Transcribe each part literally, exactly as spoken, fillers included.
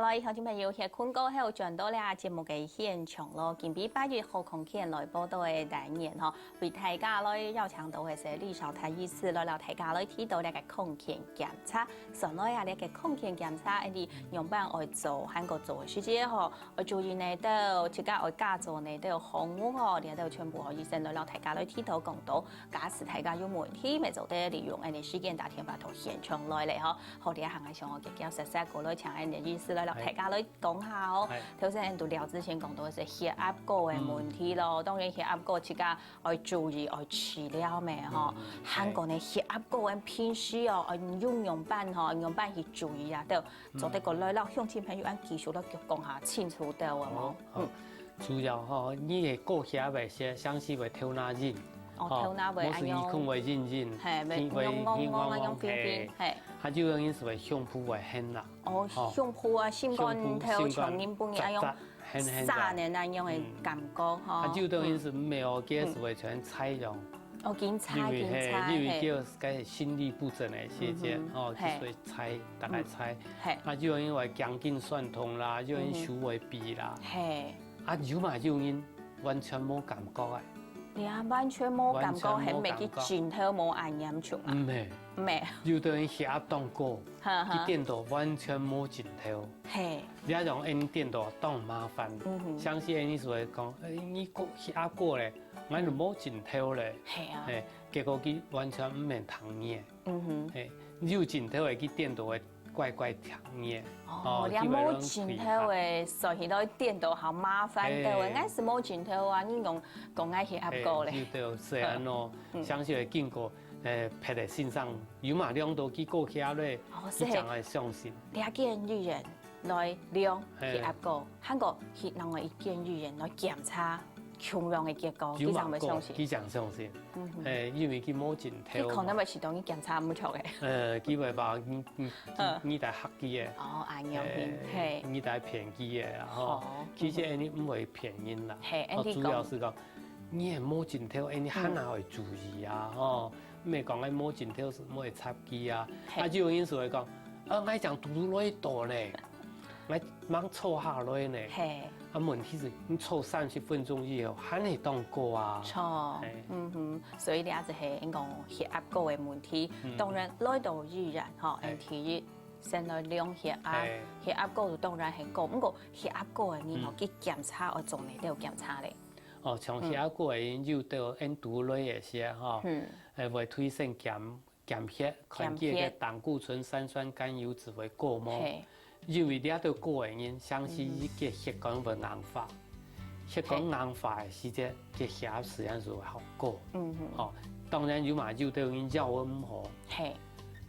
各位鄉親朋友，歇睏過後轉到這節目个現場咯。今晡拜一好康健來報到个單元吼，為大家來邀請到个係李紹達醫師來摎大家來提到這个康健檢查。上來啊，這个康健檢查，恁樣仰般愛做，還過做个時節吼，愛注意呢，都自家愛加做呢，都有項目吼，這都全部吼醫生來摎大家來提到講到。假使大家有問題，乜做得利用恁樣時間打電話到現場來咧吼。好，這下還想愛結結實實過來請恁樣醫師來摎大家來 講下哦。頭先都聊之前講到係血壓高个問題咯，當然血壓高自家愛注意，愛治療咩吼。還過呢，血壓高个平時哦，愛用仰般吼，仰般去注意啊，對，做得過來摎鄉親朋友恁繼續來講下清楚對無？嗯，主要吼，你个高血压个時，常時會頭那暈，哦，頭那會，無時耳空會暈暈，嘿，會會暈暈，仰仰仰仰暈暈，嘿，還有人係會胸脯會眩啦。 哦，胸脯啊，心肝頭像人本人恁樣，痧呢恁樣个感覺吼。啊，有兜人係毋係哦，佢係會像猜樣，哦，緊猜緊猜，因為嘿，因為佢个心律不整个時節，哦，就係猜，大概猜。嘿，啊，有人會頸筋痠痛啦，有人手會痺啦，嘿，啊，有嘛有人完全無感覺个。你啊，完全無感覺，還袂去症頭無恁嚴重啊？毋係，毋係，有兜人血壓當高。 佢顛倒完全無症頭。嘿，這種恁顛倒當麻煩。常時恁樣就會講，欸，你過血壓高咧，𠊎就無症頭咧。係啊，嘿，結果佢完全毋免聽你个。嗯哼，嘿，有症頭个佢顛倒會乖乖聽你个。哦，你無症頭个，所以來顛倒好麻煩个，嘿，𠊎係無症頭啊，你講講𠊎血壓高咧。嘿，有兜係恁樣，常時會經過 誒，別个先生有嘛量到佢高血壓咧，哦，佢正會相信。這建議人來量血壓高，還過去另外一建議人來檢查，共樣个結果，佢正會相信。佢正相信。誒，因為佢無症頭嘛。佢可能會係當佢檢查毋著个。誒，佢會話，你你你你在嚇佢个。哦，恁樣，嘿，你在騙佢个啦吼。其實你毋會騙人啦，嘿，哦，主要係講，你係無症頭，誒，你還愛注意啊，吼。 毋係講𠊎無症頭就毋會插佢啊。啊，就有人就會講，啊，𠊎正拄來到呢，𠊎吂坐下來呢。啊，問題係，你坐三十分鐘以後，還係當高啊。著，嗯哼，所以這就係講血壓高个問題。當然，來到醫院吼，第一，先來量血壓，血壓高就當然係高，毋過血壓高个人吼，去檢查愛做哪兜檢查咧？ 哦，像血壓高个人有兜𫣆堵來个時吼，誒，會推薦減減血，看佢个膽固醇、三酸甘油酯會高無？因為這兜高个人，常時佢个血管會硬化，血管硬化个時節，佢血壓自然就會好高。哦，當然有嘛，有兜人腰仔毋好，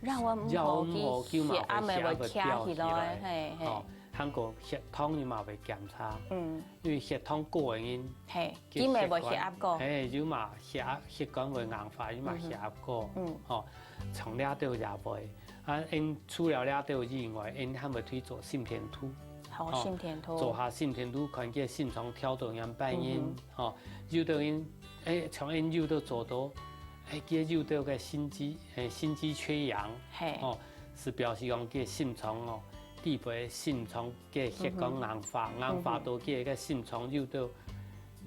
腰仔毋好，佢嘛會血壓會飆起來，哦，還過血糖佢嘛會檢查，因為血糖高个人， 嘿，佢乜會血壓高。嘿，有嘛血壓，血管會硬化，有嘛血壓高，吼，像這兜也會。啊，𫣆除了這兜以外，𫣆還會去做心電圖，吼，心電圖，做下心電圖，看佢心臟跳到仰般樣，吼，有兜人，誒，像𫣆有兜做到，誒，佢有兜个心肌，誒，心肌缺氧，嘿，吼，係表示講佢心臟哦，底背心臟 个血管硬化，硬化到佢个心臟有兜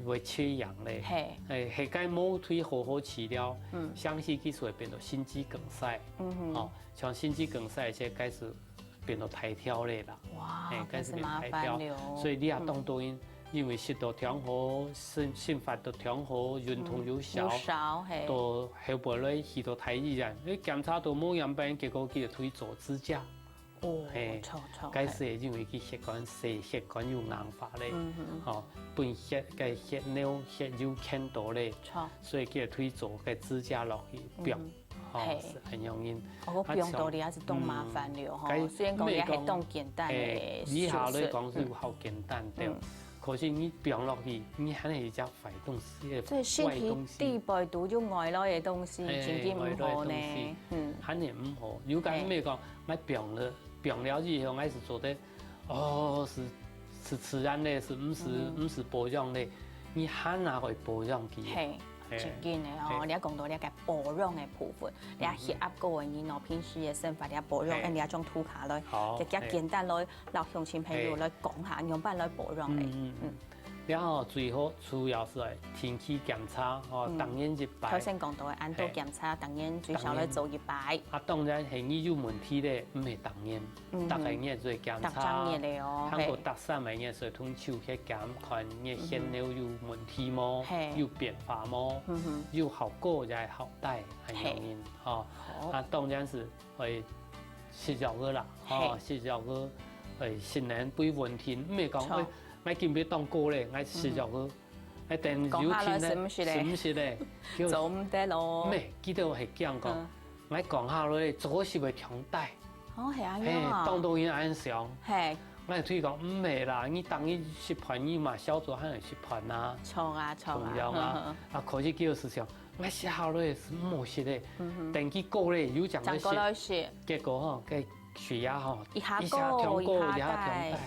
會缺氧咧。嘿，係該無去好好治療，常時佢就會變到心肌梗塞。哦，像心肌梗塞這開始變到大條咧啦。哇，嘿，開始變大條，所以你也當多人因為食到當好，生生活到當好，運動又少，又少，嘿，到後背來去到大醫院，誒，檢查到無樣般，結果佢就去做支架。 哦，嘿，著著，該係因為佢血管細，血管又硬化咧，吼，分血个血尿、血流牽到咧，著，所以佢个腿做个支架落去，放，吼，係恁樣因。哦，放到你也係當麻煩了吼。雖然講也係當簡單个，誒，以下來講係好簡單个，可是你放落去，你還係一隻壞東西，對，身體底背都有外來个東西，真正毋好呢。嗯，還係毋好。有講咩講，愛放了 放了以後，𠊎係做得，哦，係係自然个，係毋係毋係保養个，你還哪會保養佢？嘿，嘿。真緊个哦，嘿。你也講到你个保養个部分，你也血壓高个人哦，平時个生活你也保養，嘿。哎，你也種塗骹來，好，就較簡單來，嘿。摎鄉親朋友來講下，嘿。仰般來保養咧。嗯，嗯，嗯。嗯。然後最好主要係愛定期檢查，哦，嗯。當然一擺。頭先講到个，恁多檢查，嘿。當然最少來做一擺。當然。啊，當然係你有問題咧，毋係當然。 嗯哼。逐個月做檢查，逐隻月个哦，還過，嘿。逐三個月做通抽血檢，看你个血流有問題無，嗯哼。嘿。有變化無，嗯哼。有效果也係效低，恁樣，嘿。吼。好。啊，當然係，會食藥个啦，吼，嘿。食藥个，會，食能不穩定，毋係講，著。哎，𠊎今日當高咧，𠊎食藥个，嗯哼。哎，等有天呢，講下來食毋食咧？食毋食咧？就做毋得咯。毋係，佢兜係這樣講，嗯。𠊎講下來，做事會強大。 哦，係恁樣啊。嘿，當多人恁想。嘿。𠊎同佢講，毋係啦，你當日食飯，你嘛消咗還係食飯啊。著啊，著啊。同樣啊，啊，可是叫事情，𠊎食好了係毋好食的，嗯哼。等佢過了，又講再食。正過來食。結果吼，該血壓吼，一下高，一下強高，一下低。一下強低，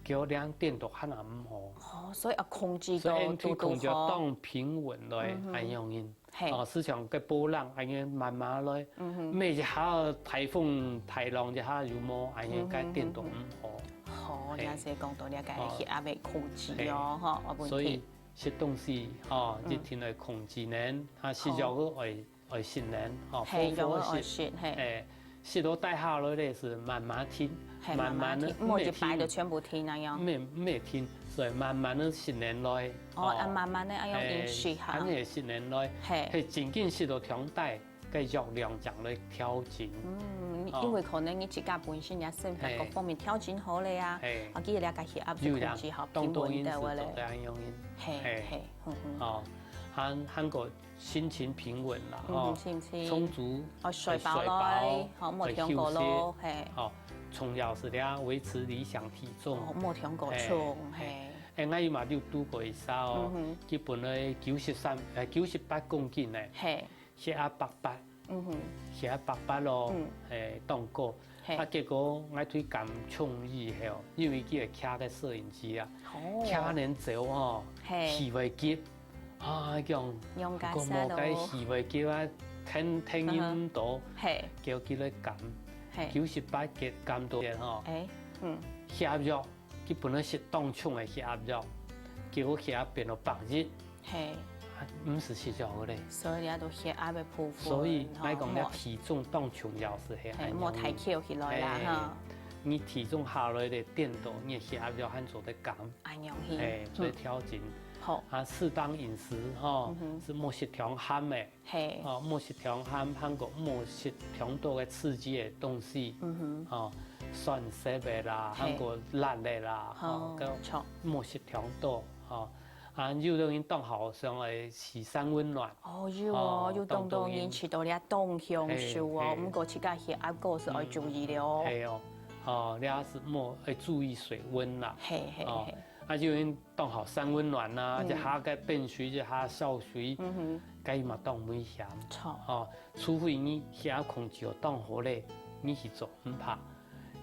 結果兩點多還係毋好。哦，所以要控制到所以𠊎同佢講，堵堵好。就當平穩來，嗯哼。恁樣。 嘿。哦，市場个波浪，恁樣慢慢來，嗯哼。每一下颱風、颱浪一下有無，恁樣該電動毋好。嗯哼，嗯哼。好，嘿。了解講到了解哦。血壓个控制哦，嘿。吼，有問題。所以食東西，吼，嗯。一定愛控制呢，啊，食藥个愛，愛食呢，吼，嘿，好好食。藥个愛食，嘿。哎， 食到低下來咧，係慢慢停，嘿，慢慢慢慢停，毋好一擺就全部停恁樣。毋係，毋係停，所以慢慢个食能來。哦，啊，慢慢个愛用飲食哈。哎，恁樣食能來，嘿。係真緊食到強大，該藥量正來調整。嗯，哦。因為可能你自家本身也生活各方面調整好了呀，嘿。啊，佢了解血壓就控制好，有啦，平穩个話咧。當多因素做得恁樣。嘿，嘿。嘿，嗯，嗯。哦，還，還過 心情平穩啦，嗯，吼，心情。充足，哦，睡飽來，睡飽，吼，莫傷過勞，休息，嘿。吼，重要係這維持理想體重。哦，莫傷過重，嘿，嘿。嘿。哎，𠊎有嘛有拄過一儕哦，嗯哼。佢本來九十三，呃，九十八公斤呢，嘿。血壓百八，嗯哼。血壓百八咯，嗯。嘿，當高。嘿。啊，結果𠊎對佢講中意吼，因為佢會徛个攝影機啊，哦。徛等走吼，嘿。氣會急。 啊，講，仰結煞咯。講無該氣會叫啊，聽，聽音到，嘿。叫佢來減，嘿。九十八減，減到吼。哎，嗯。血壓藥，佢本來食當重个血壓藥，結果血壓變到百一，嘿。啊，毋係食藥个咧。所以你愛到血壓个部分，所以，吼，𠊎講了，莫，體重當重要係，嘿，嘿，莫太翹起來啦，嘿。哈。你體重下來咧，顛倒，你个血壓藥還做得減。 恁樣去。哎，做調整。嗯。好。啊，適當飲食，吼，嗯哼。係莫食忒鹹个，嘿。哦，莫食忒鹹，還過莫食忒多个刺激个東西，嗯哼。哦，酸澀个啦，嘿。還過辣个啦，哦，哦，該著。莫食忒多，哦。啊，有个人當好，想愛食三溫暖，哦，有哦，哦，有當多人當多人食到了當享受哦，嘿，嘿。毋過自家血壓高係愛注意个哦。嗯，嘿哦，哦，這係莫，愛注意水溫啦。嘿，嘿，哦，嘿。 啊，有人當好三溫暖啊，嗯。一下該冰水，一下燒水，嗯哼。該嘛當危險。著。哦，除非你血壓控制好當好咧，你去做毋怕。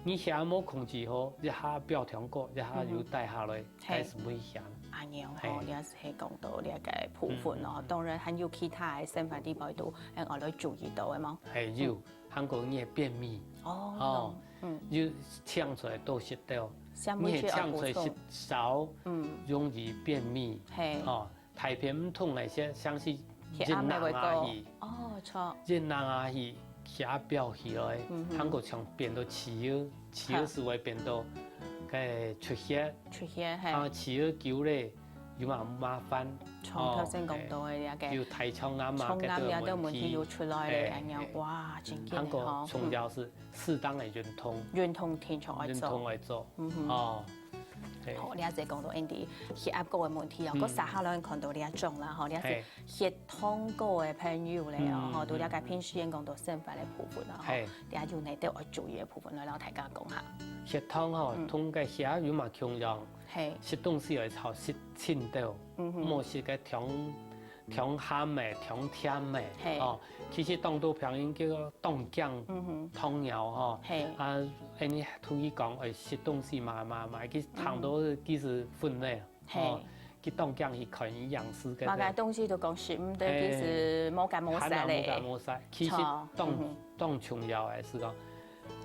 你血壓無控制好，一下飆忒高，一下又低下來，嗯哼。嘿。該係危險。恁樣吼，嘿。你也係講到這个部分咯。嗯，嗯，嗯。當然還有其他个生活裡背都，嗯，愛來注意到个嘛。嘿，有，嗯。還過你个便秘。哦，哦。 嗯。又嗆出來多食兜，你係嗆出來食少，嗯。容易便秘，嘿。哦，大便毋通个，像，像係血壓會高。熱năng啊去，哦，著。熱năng啊去，血壓飆起來，嗯哼。還過像變到刺激，刺激係會變到，好。該出血，出血，嘿。啊，刺激久咧， 又嘛麻煩。像頭先講到个，哦，該个，有大腸癌啊，腸癌啊，該兜問題。該兜問題又出來咧，嘿，恁樣，嘿。哇，真緊个吼。還過重要係適當个運動。嗯。運動定著愛做。運動愛做，嗯哼。哦，嘿。好，你也係講到Andy血壓高个問題哦，嗯。該接下來看到這種啦，吼，你也係，嘿。血糖高个朋友咧，哦，嗯，吼，都了解平時講到生活个部分啊，吼，嘿。這有哪兜愛注意个部分來摎大家講下。血糖吼，嗯。同該血壓有嘛共樣， 嘿。食東西愛好食清淡，嗯哼。莫食該忒，忒鹹个、忒甜个，嘿。哦，其實當多病人叫做糖尿，嗯哼。糖尿吼，嘿。啊，恁樣同佢講，愛食東西嘛，嘛，嘛，佢糖都其實分類，嘿。哦，佢當驚去看營養師个。麼个東西都講食毋得，其實無干無啥咧。還無干無啥，其實當，嗯哼。當重要个係講，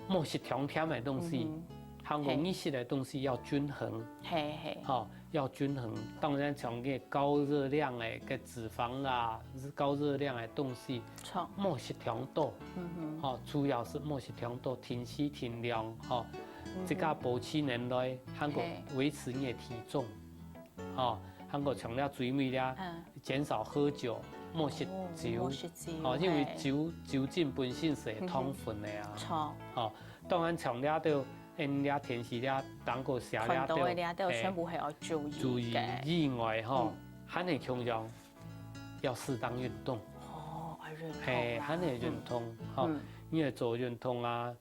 莫食傷甜个東西，嗯哼。還有你食个東西要均衡。嘿，嘿。吼，要均衡。當然，像个高熱量个，个脂肪啦，高熱量个東西，著。莫食傷多。嗯哼。吼，主要係莫食傷多，定時定量，吼，嗯哼。自家保持能耐，還有維持你个體重。 吼，還過像這最尾這，嗯。減少喝酒，莫食酒，哦，莫食酒，吼，因為酒，嘿。酒精本身係會糖分个啊。嗯哼。著。吼，當然像這兜，恁這電視這，當過寫這兜，看到个這兜，嘿，全部係愛注意个。注意以外吼，嗯。還係共樣要適當運動。哦，愛運動啊。嘿，還係運動，嗯。吼，嗯。你愛做運動啊，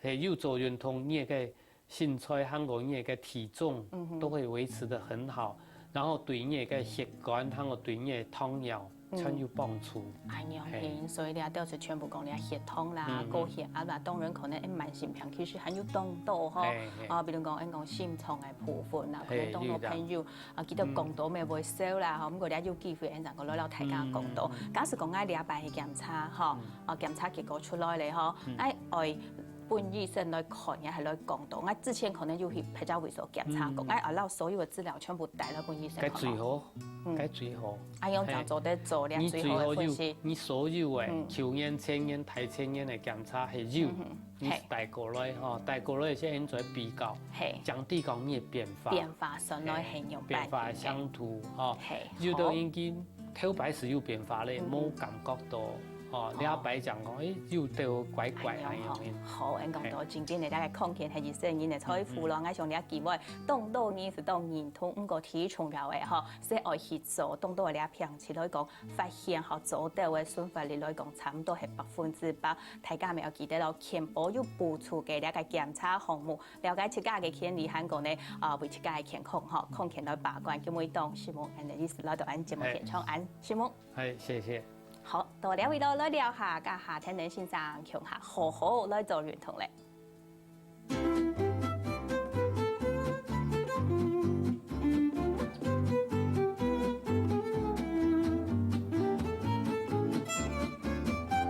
嘿，有做運動，你个 身材還有你个體重，嗯哼。都會維持得很好，然後對你个血管，還有對你个糖尿，嗯。全有幫助。恁樣嘿。所以這兜係全部講這血糖啦，嗯，嗯。高血壓啦，當然可能會慢性病，其實還有當多吼。嘿，嘿。啊，比如講，𫣆講心臟个部分啦，可能當多朋友，嘿，有啦。啊，記得講到乜會燒啦，吼，毋過這有機會，𫣆正過來摎大家講到。嗯，嗯。假使講𠊎這擺去檢查，吼，嗯。啊，檢查結果出來咧，吼，嗯。哎，愛 分醫生來看，也係來講到。𠊎之前可能有去別隻位所檢查過，嗯。𠊎愛摎所有个資料全部帶來分醫生，該最好，好無？嗯。該最好。啊，用這樣做得做，嘿。這最好个分析。你最好有，你所有个，嗯。舊年、前年、大前年个檢查係有，嗯哼。你帶過來吼，嘿。帶過來先做比較，嘿。降低講你个變化。變化上來嘿，係用變化个強度吼，嘿，有个人佢頭擺係有變化咧，嗯哼。無感覺到。 哦，哦。這擺正講，誒，有兜怪怪恁樣吼。恁樣。好，恁講到，嘿。真正个，大家看見係一生人个財富咯。嗯，嗯。𠊎想這機會，當多人係當認同，毋過第一重要个吼，係愛去做，當多个這病情來講，發現吼，做到个生活率來講，差毋多係百分之百。大家乜愛記得咯，健保有補助个這个檢查項目，了解自家个權利，還過呢，啊，為自家个健康吼，康健來把關。今日當承蒙，恁樣意思，來到𫣆節目現場，嘿。恁承蒙。嘿，謝謝。 好，到這位咯，來尞下，佮夏天能先生共下好好來做運動咧。